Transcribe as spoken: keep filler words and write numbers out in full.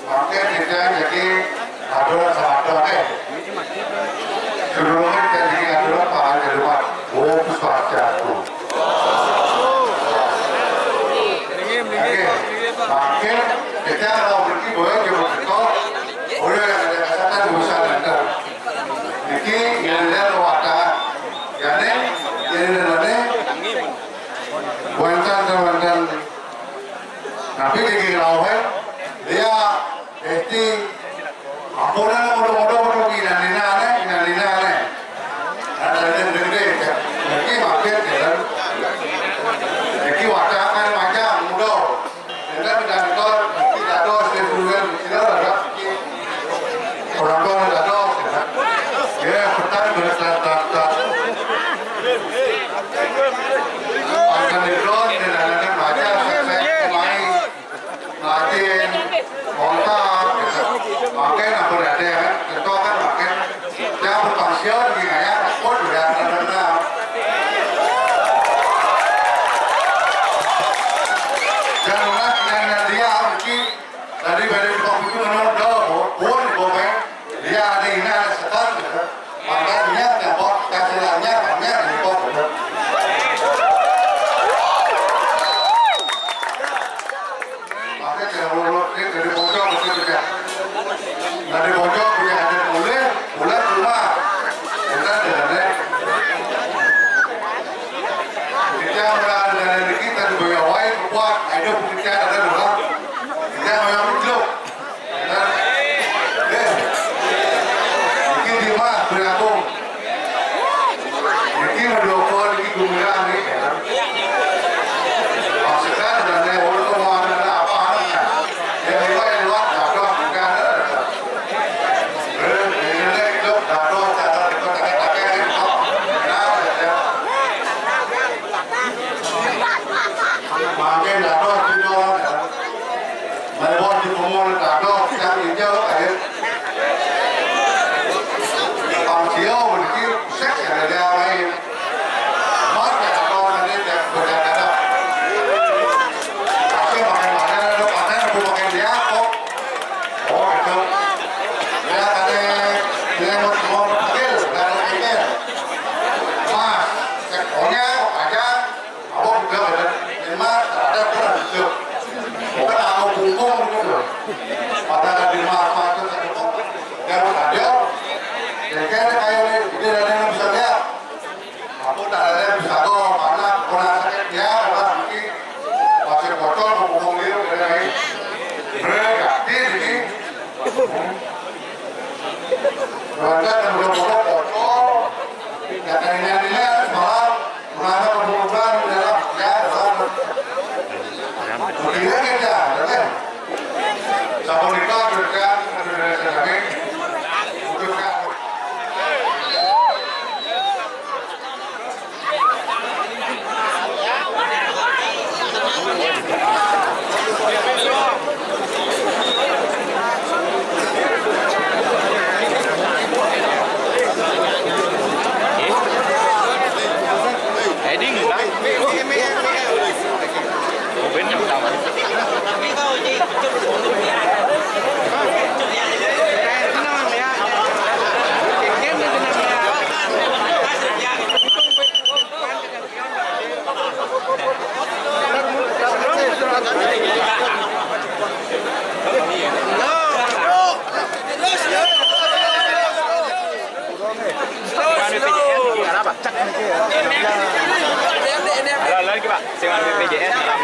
Mangkin kita jadi atur sama atur, eh. Sedurunge kita jadi atur, Pak Haji Lukman. Oh, Swastiastu. Oke, mangkin kita kalau berhenti boleh coba sekolah. Udah yang ada kesehatan bisa nonton. Niki ini dia ruatan. Jadi, ini dia. Wonten, wonten. Tapi niki rauhe, dia Esti, ampun, muda-muda, muda, ina-ina, ina-ina, ina-ina. Nah, saya gede, niki makin, ya kan? Niki wadah kan panjang, muda. Ya kan, dan kau, niki dados, dia suruh kan, sila lah, niki. Orang tua dados, ya kan? Ya, petani bertat-tat-tat. Akan didon, dan anak-anak baca, saya, saya, main. Latihan, kontak, gitu. Makanya nggak boleh ada yang Wah, ayo kita ada dulu. Kita mau yang hidup. Eh, ini di mana, Beri Agung? Ini mau diukur, ini gemilang nih. Maksudnya, ada yang mau kemana, ada apa, ada. Yang lima yang luar, ada, ada. Eh, ini nih, hidup, ada, ada, ada, ada, ada, ada. Nah, ya. Makin dapat juga. Mari buat di pemul dapat yang hijau air. Pang siau begitu, sek ada dia lain. Mar dapat nanti dia berjalan. Tapi makin mana ada panen, aku makin dia kok. Oh, itu. Dia tadi dia mau mau kecil, dari kecil. Mas, sekolahnya aja. Awak juga ada lima, ada pernah itu. Bukan aku bungkung gitu loh. Pada ada lima apa itu satu kok. Yang ada, ya kayak ada kayak ini, jadi ada yang bisa lihat. Aku tak ada yang bisa kok, karena pernah sakit ya, karena mungkin masih bocor, bungkung itu, dari lain. Berarti ini, berarti yang udah bocor, bocor. Ya, kayaknya ini semalam, mana pembukaan dalam, ya, dalam. Begini aja, ya, kan? Sama nikah, berkat, berkat, berkat. Heading, Bang. Ubin yang pertama. Halo, halo, lagi, Pak. Sing anu B P J S, Pak.